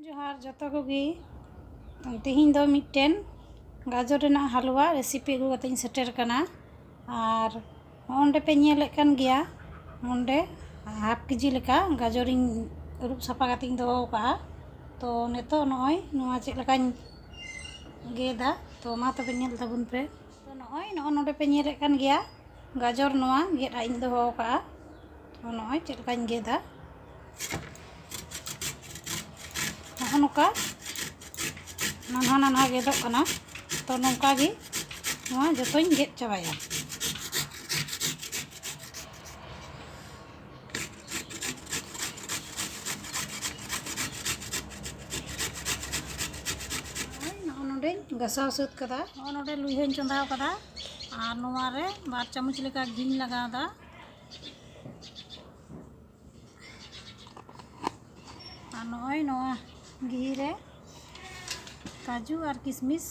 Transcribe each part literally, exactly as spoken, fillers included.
ᱡᱚᱦᱟᱨ ᱡᱚᱛᱚ ᱠᱚᱜᱮ᱾ ᱛᱮᱦᱮᱧ ᱫᱚ ᱢᱤᱫᱴᱮᱱ ᱜᱟᱡᱚᱨ ᱨᱮᱱᱟᱜ ᱦᱟᱞᱩᱣᱟ ᱨᱮᱥᱤᱯᱤ ᱟᱹᱜᱩ ᱠᱟᱛᱮ ᱤᱧ ᱥᱮᱴᱮᱨ ᱠᱟᱱᱟ᱾ ᱟᱨ ᱱᱚᱜᱼᱚ ᱱᱚᱰᱮ ᱯᱮ ᱧᱮᱞᱮᱫ ᱠᱟᱱ ᱜᱮᱭᱟ, ᱱᱚᱰᱮ ᱦᱟᱯ ᱠᱮᱡᱤ ᱞᱮᱠᱟ ᱜᱟᱡᱚᱨᱤᱧ ᱟᱹᱨᱩᱵ ᱥᱟᱯᱷᱟ ᱠᱟᱛᱮ ᱤᱧ ᱫᱚᱦᱚ ᱟᱠᱟᱫᱼᱟ᱾ ᱛᱚ ᱱᱤᱛᱚᱜ ᱱᱚᱜᱼᱚᱭ ᱱᱚᱣᱟ ᱪᱮᱫ ᱞᱮᱠᱟᱧ ᱜᱮᱫᱟ, ᱛᱚ ᱢᱟ ᱛᱚᱵᱮ ᱧᱮᱞ ᱛᱟᱵᱚᱱ ᱯᱮ᱾ ᱛᱚ ᱱᱚᱜᱼᱚᱭ ᱱᱚᱜᱼᱚ ᱱᱚᱰᱮ ᱯᱮ ᱧᱮᱞᱮᱫ ᱠᱟᱱ ᱜᱮᱭᱟ, ᱜᱟᱡᱚᱨ ᱱᱚᱣᱟ ᱜᱮᱫ ᱟᱜ ᱤᱧ ᱫᱚᱦᱚ ᱟᱠᱟᱫᱼᱟ᱾ ᱛᱚ ᱱᱚᱜᱼᱚᱭ ᱪᱮᱫ ᱞᱮᱠᱟᱧ ᱜᱮᱫᱟ, ᱱᱚᱜᱼᱚ ᱱᱚᱝᱠᱟ ᱱᱟᱱᱦᱟ ᱱᱟᱱᱦᱟ ᱜᱮᱫᱚᱜ ᱠᱟᱱᱟ᱾ ᱛᱚ ᱱᱚᱝᱠᱟ ᱜᱮ ᱱᱚᱣᱟ ᱡᱚᱛᱚᱧ ᱜᱮᱫ ᱪᱟᱵᱟᱭᱟ᱾ ᱱᱚᱜᱼᱚᱭ ᱱᱚᱜᱼᱚ ᱱᱚᱰᱮᱧ ᱜᱟᱥᱟᱣ ᱥᱟᱹᱛ ᱠᱟᱫᱟ᱾ ᱱᱚᱜᱼᱚ ᱱᱚᱰᱮ ᱞᱩᱭᱦᱟᱹᱧ ᱪᱚᱸᱫᱟᱣ ᱠᱟᱫᱟ ᱟᱨ ᱱᱚᱣᱟ ᱨᱮ ᱵᱟᱨ ᱪᱟᱢᱚᱪ ᱞᱮᱠᱟ ᱜᱷᱤᱧ ᱞᱟᱜᱟᱣ ᱫᱟ᱾ ᱟᱨ ᱱᱚᱜᱼᱚᱭ ᱱᱚᱣᱟ ᱜᱷᱤ ᱨᱮ ᱠᱟᱡᱩ ᱟᱨ ᱠᱤᱥᱢᱤᱥ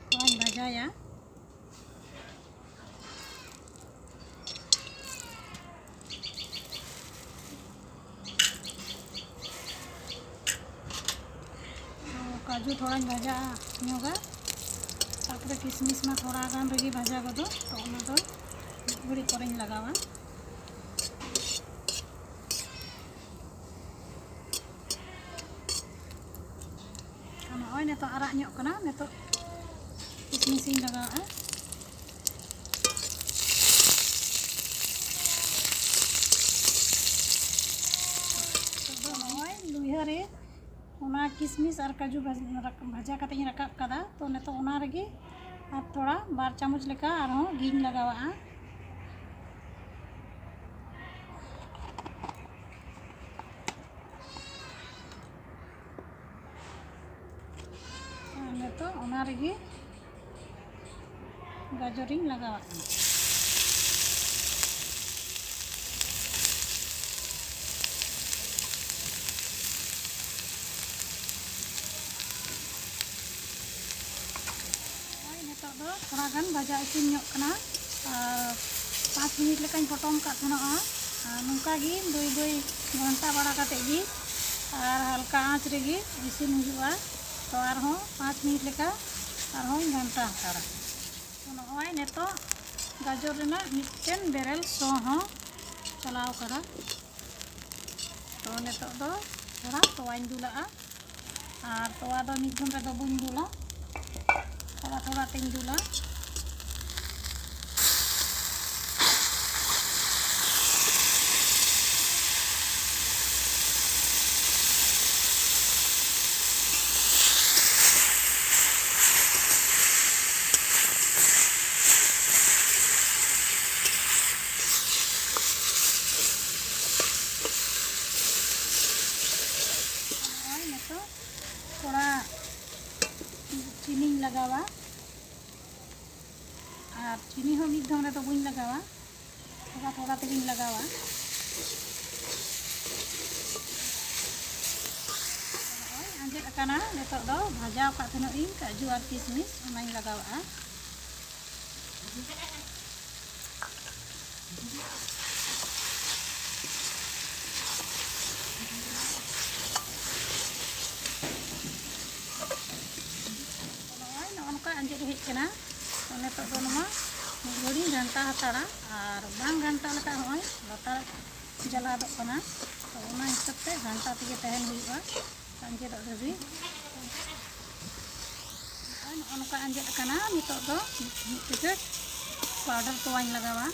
ᱛᱷᱚᱲᱟᱧ ᱵᱷᱟᱡᱟᱭᱟ᱾ ᱛᱚ ᱠᱟᱡᱩ ᱛᱷᱚᱲᱟᱧ ᱵᱷᱟᱡᱟ ᱧᱚᱜᱟ, ᱛᱟᱨᱯᱚᱨᱮ ᱠᱤᱥᱢᱤᱥ ᱢᱟ ᱛᱷᱚᱲᱟ ᱜᱟᱱ ᱨᱮᱜᱮ ᱵᱷᱟᱡᱟ ᱜᱚᱫᱚᱜ, ᱛᱚ ᱚᱱᱟ ᱫᱚ ᱢᱤᱫ ᱜᱷᱟᱹᱲᱤᱡ ᱯᱚᱨᱮᱧ ᱞᱟᱜᱟᱣᱟ᱾ ᱱᱚᱜᱼᱚᱭ ᱱᱤᱛᱚᱜ ᱟᱨᱟᱜ ᱧᱚᱜ ᱠᱟᱱᱟ, ᱱᱤᱛᱚᱜ ᱠᱤᱥᱢᱤᱥ ᱤᱧ ᱞᱟᱜᱟᱣᱟᱜᱼᱟ᱾ ᱱᱤᱛᱚᱜ ᱫᱚ ᱱᱚᱜᱼᱚᱭ ᱞᱩᱭᱦᱟᱹ ᱨᱮ ᱚᱱᱟ ᱠᱤᱥᱢᱤᱥ ᱟᱨ ᱠᱟᱡᱩ ᱵᱷᱟᱡ-, ᱨᱟᱠ-, ᱵᱷᱟᱡᱟ ᱠᱟᱛᱮ ᱤᱧ ᱨᱟᱠᱟᱵ ᱠᱟᱫᱟ, ᱛᱚ ᱱᱤᱛᱚᱜ ᱚᱱᱟ ᱨᱮᱜᱮ ᱟᱨ ᱛᱷᱚᱲᱟ ᱵᱟᱨ ᱪᱟᱢᱚᱪ ᱞᱮᱠᱟ ᱟᱨᱦᱚᱸ ᱜᱷᱤᱧ ᱞᱟᱜᱟᱣᱟᱜᱼᱟ᱾ ᱟᱨ ᱱᱤᱛᱚᱜ ᱚᱱᱟ ᱨᱮᱜᱮ ᱜᱟᱡᱚᱨᱤᱧ ᱞᱟᱜᱟᱣᱟᱜ ᱠᱟᱱᱟ᱾ ᱱᱚᱜᱼᱚᱭ ᱱᱤᱛᱚᱜ ᱫᱚ ᱛᱷᱚᱲᱟ ᱜᱟᱱ ᱵᱷᱟᱡᱟ ᱤᱥᱤᱱ ᱧᱚᱜ ᱠᱟᱱᱟ᱾ ᱟᱨ ᱯᱟᱸᱪ ᱢᱤᱱᱤᱴ ᱞᱮᱠᱟᱧ ᱯᱚᱴᱚᱢ ᱠᱟᱜ ᱛᱟᱦᱮᱱᱚᱜᱼᱟ᱾ ᱟᱨ ᱱᱚᱝᱠᱟ ᱜᱮ ᱵᱟᱹᱭ ᱵᱟᱹᱭ ᱜᱷᱟᱱᱴᱟ ᱵᱟᱲᱟ ᱠᱟᱛᱮ ᱜᱮ ᱟᱨ ᱦᱟᱞᱠᱟ ᱟᱸᱪ ᱨᱮᱜᱮ ᱤᱥᱤᱱ ᱦᱩᱭᱩᱜᱼᱟ᱾ ᱛᱚ ᱟᱨᱦᱚᱸ ᱯᱟᱸᱪ ᱢᱤᱱᱤᱴ ᱞᱮᱠᱟ ᱟᱨᱦᱚᱸᱧ ᱜᱷᱟᱱᱴᱟ ᱦᱟᱛᱟᱲᱟ᱾ ᱛᱚ ᱱᱚᱜᱼᱚᱭ ᱱᱤᱛᱚᱜ ᱜᱟᱡᱚᱨ ᱨᱮᱱᱟᱜ ᱢᱤᱫᱴᱮᱱ ᱵᱮᱨᱮᱞ ᱥᱚ ᱦᱚᱸ ᱪᱟᱞᱟᱣ ᱠᱟᱱᱟ᱾ ᱛᱚ ᱱᱤᱛᱚᱜ ᱫᱚ ᱛᱷᱚᱲᱟ ᱛᱚᱣᱟᱧ ᱫᱩᱞᱟᱜᱼᱟ᱾ ᱟᱨ ᱛᱚᱣᱟ ᱫᱚ ᱢᱤᱫ ᱫᱷᱚᱢ ᱨᱮᱫᱚ ᱵᱟᱹᱧ ᱫᱩᱞᱟ, ᱛᱷᱚᱲᱟ ᱛᱷᱚᱲᱟ ᱛᱤᱧ ᱫᱩᱞᱟ᱾ ᱱᱚᱜᱼᱚᱭ ᱱᱤᱛᱚᱜ ᱛᱷᱚᱲᱟ ᱪᱤᱱᱤᱧ ᱞᱟᱜᱟᱣᱟ, ᱟᱨ ᱪᱤᱱᱤ ᱦᱚᱸ ᱢᱤᱫ ᱫᱷᱚᱢ ᱨᱮᱫᱚ ᱵᱟᱹᱧ ᱞᱟᱜᱟᱣᱟ, ᱛᱷᱚᱲᱟ ᱛᱷᱚᱲᱟ ᱛᱮᱜᱮᱧ ᱞᱟᱜᱟᱣᱟ᱾ ᱱᱚᱜᱼᱚᱭ ᱟᱸᱡᱮᱫ ᱟᱠᱟᱱᱟ᱾ ᱱᱤᱛᱚᱜ ᱫᱚ ᱵᱷᱟᱡᱟᱣ ᱟᱠᱟᱫ ᱛᱟᱦᱮᱱᱚᱜ ᱤᱧ ᱠᱟᱡᱩ ᱟᱨ ᱠᱤᱥᱢᱤᱥ, ᱚᱱᱟᱧ ᱞᱟᱜᱟᱣᱟᱜᱼᱟ᱾ ᱱᱚᱜᱼᱚᱭ ᱱᱚᱜᱼᱚ ᱱᱚᱝᱠᱟ ᱟᱸᱡᱮᱫ ᱦᱮᱡ ᱠᱟᱱᱟ᱾ ᱛᱚ ᱱᱤᱛᱚᱜ ᱫᱚ ᱱᱚᱣᱟ ᱢᱤᱫ ᱜᱷᱟᱹᱲᱤᱡ ᱜᱷᱟᱱᱴᱟ ᱦᱟᱛᱟᱲᱟ, ᱟᱨ ᱵᱟᱝ ᱜᱷᱟᱱᱴᱟ ᱞᱮᱠᱷᱟᱱ ᱱᱚᱜᱼᱚᱭ ᱞᱟᱛᱟᱨ ᱡᱟᱞᱟᱫᱚᱜ ᱠᱟᱱᱟ᱾ ᱛᱚ ᱚᱱᱟ ᱦᱤᱥᱟᱹᱵ ᱛᱮ ᱜᱷᱟᱱᱴᱟ ᱛᱮᱜᱮ ᱛᱟᱦᱮᱱ ᱦᱩᱭᱩᱜᱼᱟ ᱟᱸᱡᱮᱫᱚᱜ ᱫᱷᱟᱹᱵᱤᱡ᱾ ᱱᱚᱜᱼᱚᱭ ᱱᱚᱜᱼᱚ ᱱᱚᱝᱠᱟ ᱟᱸᱡᱮᱫ ᱟᱠᱟᱱᱟ᱾ ᱱᱤᱛᱚᱜ ᱫᱚ ᱢᱤᱫ ᱯᱮᱠᱮᱴ ᱯᱟᱣᱰᱟᱨ ᱛᱚᱣᱟᱧ ᱞᱟᱜᱟᱣᱟ᱾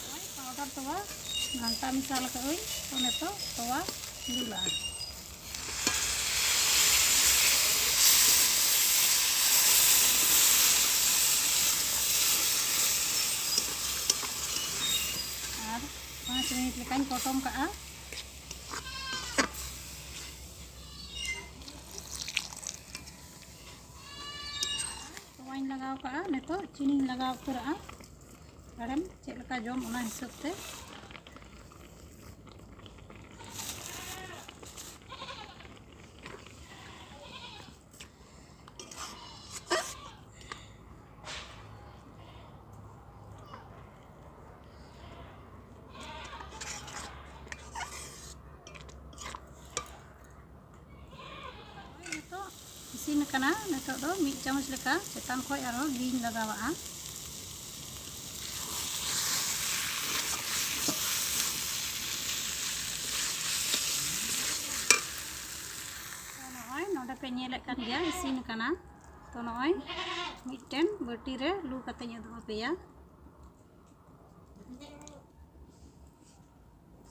ᱱᱚᱜᱼᱚᱭ ᱯᱟᱣᱰᱟᱨ ᱛᱚᱣᱟ ᱜᱷᱟᱱᱴᱟ ᱢᱮᱥᱟᱞ ᱟᱠᱟᱫᱟᱹᱧ᱾ ᱛᱚ ᱱᱤᱛᱚᱜ ᱛᱚᱣᱟ ᱫᱩᱞᱟᱜᱼᱟ᱾ ᱟᱨ ᱯᱟᱸᱪ ᱢᱤᱱᱤᱴ ᱞᱮᱠᱟᱧ ᱯᱚᱴᱚᱢ ᱠᱟᱜᱼᱟ᱾ ᱛᱚᱣᱟᱧ ᱞᱟᱜᱟᱣ ᱠᱟᱜᱼᱟ, ᱱᱤᱛᱚᱜ ᱪᱤᱱᱤᱧ ᱞᱟᱜᱟᱣ ᱩᱛᱟᱹᱨᱟᱜᱼᱟ᱾ ᱟᱲᱮᱢ ᱪᱮᱫ ᱞᱮᱠᱟ ᱡᱚᱢ, ᱚᱱᱟ ᱦᱤᱥᱟᱹᱵ ᱛᱮ᱾ ᱠᱟᱱᱟ᱾ ᱱᱤᱛᱚᱜ ᱫᱚ ᱢᱤᱫ ᱪᱟᱢᱚᱪ ᱞᱮᱠᱟ ᱪᱮᱛᱟᱱ ᱠᱷᱚᱱ ᱟᱨᱦᱚᱸ ᱜᱷᱤᱧ ᱞᱟᱜᱟᱣᱟᱜᱼᱟ᱾ ᱛᱚ ᱱᱚᱜᱼᱚᱭ ᱱᱚᱰᱮ ᱯᱮ ᱧᱮᱞᱮᱫ ᱠᱟᱱ ᱜᱮᱭᱟ, ᱤᱥᱤᱱ ᱠᱟᱱᱟ᱾ ᱛᱚ ᱱᱚᱜᱼᱚᱭ ᱢᱤᱫᱴᱮᱱ ᱵᱟᱹᱴᱤ ᱨᱮ ᱞᱩ ᱠᱟᱛᱮᱧ ᱩᱫᱩᱜ ᱟᱯᱮᱭᱟ᱾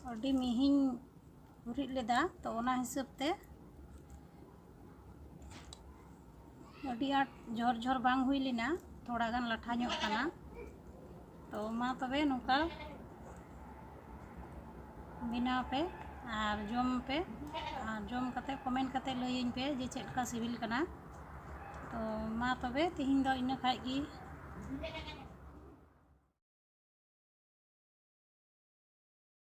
ᱟᱹᱰᱤ ᱢᱤᱦᱤᱧ ᱦᱩᱨᱤᱫ ᱞᱮᱫᱟ, ᱛᱚ ᱚᱱᱟ ᱦᱤᱥᱟᱹᱵ ᱛᱮ ᱟᱹᱰᱤ ᱟᱸᱴ ᱡᱷᱚᱨ ᱡᱷᱚᱨ ᱵᱟᱝ ᱦᱩᱭ ᱞᱮᱱᱟ, ᱛᱷᱚᱲᱟ ᱜᱟᱱ ᱞᱟᱴᱷᱟ ᱧᱚᱜ ᱠᱟᱱᱟ᱾ ᱛᱚ ᱢᱟ ᱛᱚᱵᱮ ᱱᱚᱝᱠᱟ ᱵᱮᱱᱟᱣ ᱯᱮ ᱟᱨ ᱡᱚᱢ ᱯᱮ, ᱟᱨ ᱡᱚᱢ ᱠᱟᱛᱮ comment ᱠᱟᱛᱮ ᱞᱟᱹᱭᱟᱹᱧ ᱯᱮ ᱡᱮ ᱪᱮᱫ ᱞᱮᱠᱟ ᱥᱤᱵᱤᱞ ᱠᱟᱱᱟ᱾ ᱛᱚ ᱢᱟ ᱛᱚᱵᱮ ᱛᱤᱦᱤᱧ ᱫᱚ ᱤᱱᱟᱹ ᱠᱷᱟᱡ ᱜᱮ᱾